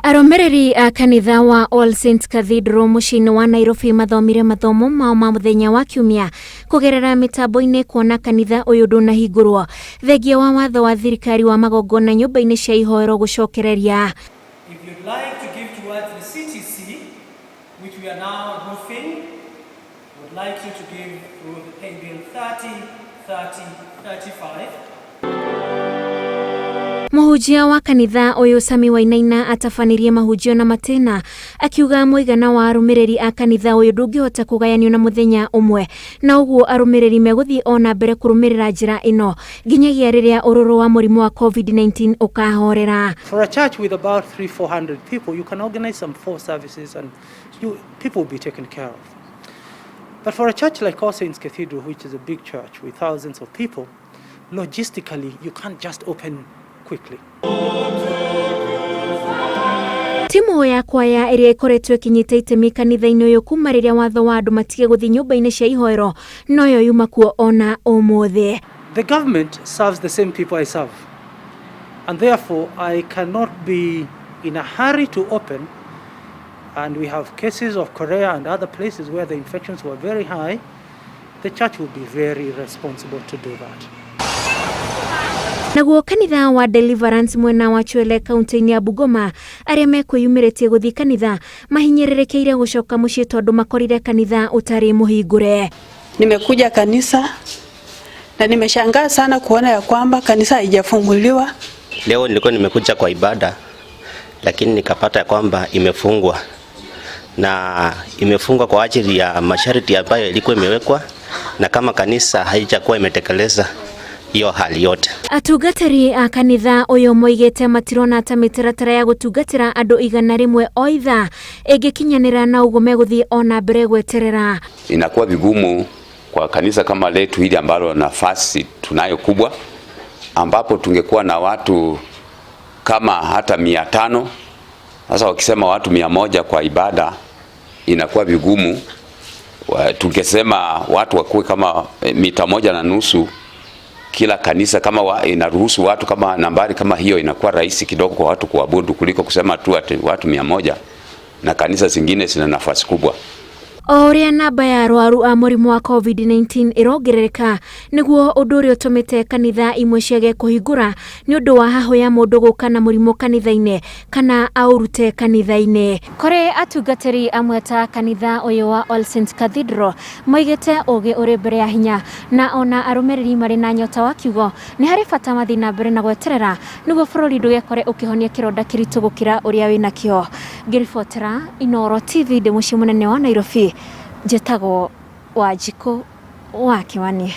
Arũmĩrĩri a kanitha wa All Saints Cathedral mũciĩ-inĩ wa Nairobi mathomire mathomo mao ma mũthenya wa Kiumia kũgerera mĩtambo-inĩ kuona kanitha ũyũ ndũnahingũrwo thengia wa watho wa thirikari wa magongona nyũmba-inĩ cia ihoero gũcokereria. If you'd like to give towards the CTC, which we are now roofing, would like you to give through the paybill 30 30 35. Mũhunjia wa kanitha ũyũ Sami Wainaina atabanirie mahunjio na matĩna akiuga mũigana wa arũmĩrĩri a kanitha ũyũ ndũngĩhota kũgayanio na mũthenya ũmwe na ũguo arũmĩrĩri megũthiĩ o na mbere kũrũmĩrĩra njĩra ĩno nginyagia rĩrĩa ũrũrũ wa mũrimũ wa COVID-19 ũkahorera. For a church with about 3 400 people, you can organize some four services and people will be taken care of. But for a church like All Saints Cathedral, which is a big church with thousands of people, logistically, you can't just open quickly. Timu ya kwaya ĩrĩa ĩkoretwo ĩkĩnyita itemi kanitha-inĩ ũyũ kuma rĩrĩa watho wa andũ matige gũthiĩ nyũmba-inĩ cia ihoero noyo yuma kuo ona ũmũthĩ. The government serves the same people I serve. And therefore, I cannot be in a hurry to open. And we have cases of Korea and other places where the infections were very high. The church will be very responsible to do that. Naguo kanitha wa Deliverance mwena wa Chwele kaunti-inĩ ya Bungoma arĩa mekwĩyumĩrĩtie gũthiĩ kanitha mahinyĩrĩrĩkĩire gũcoka mũciĩ tondũ makorire kanitha ũtarĩ mũhingũre. Nimekuja kanisa na nimeshangaa sana kuona ya kwamba kanisa haijafunguliwa. Leo nilikuwa nimekuja kwa ibada, lakini nikapata ya kwamba imefungwa na imefungwa kwa ajili ya masharti ambayo ilikuwa imewekwa, na kama kanisa haijakuwa imetekeleza hiyo hali yote. Atungatĩri a kanitha ũyũ moigĩte matirona ta mĩtaratara ya gũtungatĩra andũ 100 o ithaa ĩngĩkinyanĩra na ũguo megũthiĩ o na mbere gweterera. Inakuwa vigumu kwa kanisa kama letu hili ambalo nafasi tunayo kubwa, ambapo tungekuwa na watu kama hata 500. Sasa wakisema watu 100 kwa ibada inakuwa vigumu. Tungesema watu wakuwe kama mita 1.5 kila kanisa, kama inaruhusu watu kama nambari kama hiyo, inakuwa rahisi kidogo kwa watu kuabudu kuliko kusema tu ati watu 100 na kanisa zingine zina nafasi kubwa. O ũrĩa namba ya arwaru a mũrimũ wa COVID-19 ĩrongerereka nĩguo ũndũ ũrĩa ũtũmĩte kanitha imwe ciage kũhingũra nĩ ũndũ wa hahũ ya mũndũ gũka na mũrimũ kanitha-inĩ kana aũrute kanitha-inĩ. Kũrĩ atungatĩri amwe ta kanitha ũyũ wa All Saints Cathedral moigĩte ũgĩ ũrĩ mbere ya hinya na ona arũmĩrĩri marĩ na nyota wa kiugo nĩ harĩ bata mathiĩ na mbere na gweterera nĩguo bũrũri ndũgekore ũkĩhonia kĩronda kĩritũ gũkĩra ũrĩa wĩnakĩo. Ngĩribotera Inooro TV ndĩ mũciĩ mũnene wa Nairobi, njĩtagwo Wanjikũ wa Kĩwani.